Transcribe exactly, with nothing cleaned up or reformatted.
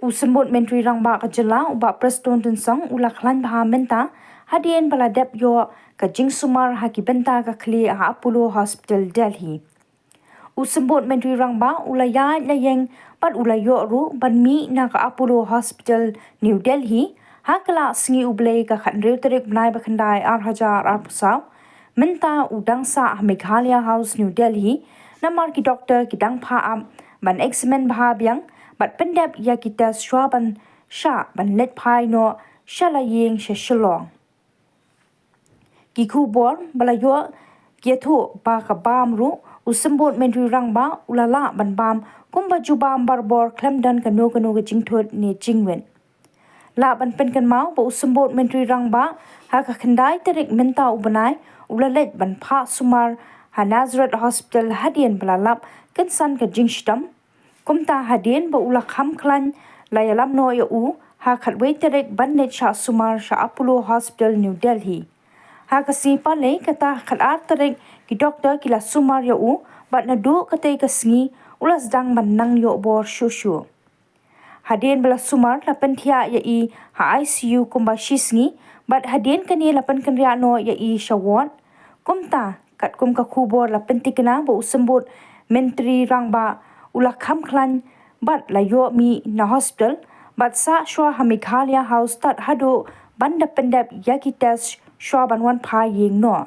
U Symbud Myntri Rangbah ka jylla u Bah Prestone Tynsong u la khlaiñ bha mynta hadien ba la dep ïoh ka jingsumar ha ki bynta ka khlieh ha Apollo Hospital, Delhi. U Symbud Myntri Rangbah u la ïaid la ïeng bad u la ïoh ruh ban mih na ka Apollo Hospital, New Delhi, ha ka la sngi U Blei ka khathynriew tarik bnai ba khyndai ar hajar arphew saw. Mynta u dang sah ha Meghalaya House, New Delhi, namar ki doktor ki dang phah ap ban examine bha biang bad pyndep ïa ki test shuwa ban shah ban leit phai noh sha la ïing sha Shillong. Ki khubor ba la ïoh ki ïathuh ba ka bam ruh u Symbud Myntri Rangbah u la lah ban bam kumba ju bam barabor khlem don kano kano ka jingthut ne jingwit. Lah ban pynkynmaw ba u Symbud Myntri Rangbah ha ka khyndai tarik mynta u bnai u la leit ban phah sumar ha Nazareth Hospital hadien ba la lap kynsan ka jingshitom. Kumta hadien ba u la kham khlaiñ la ïalam noh ïa u ha khatwei tarik ban leit shah sumar sha Apollo Hospital, New Delhi. Ha ka sngi Palei kata khatar tarik ki doktor ki la sumar ïa u bad naduh katei ka sngi u la sdang ban nang ïoh bor shuh shuh. Hadien ba la sumar la pynthiah ïa i ha I C U kumba shi sngi bad hadien kane la pynkynriah noh ïa i sha ward. Kumta katkum ka khubor la pyntikna ba u Symbud Myntri Rangbah u la kham khlaiñ bad la ïoh mih na hospital bad sah shuwa ha Meghalaya House tad haduh ban da pyndep ïa ki test shuwa ban wan phai ïing noh.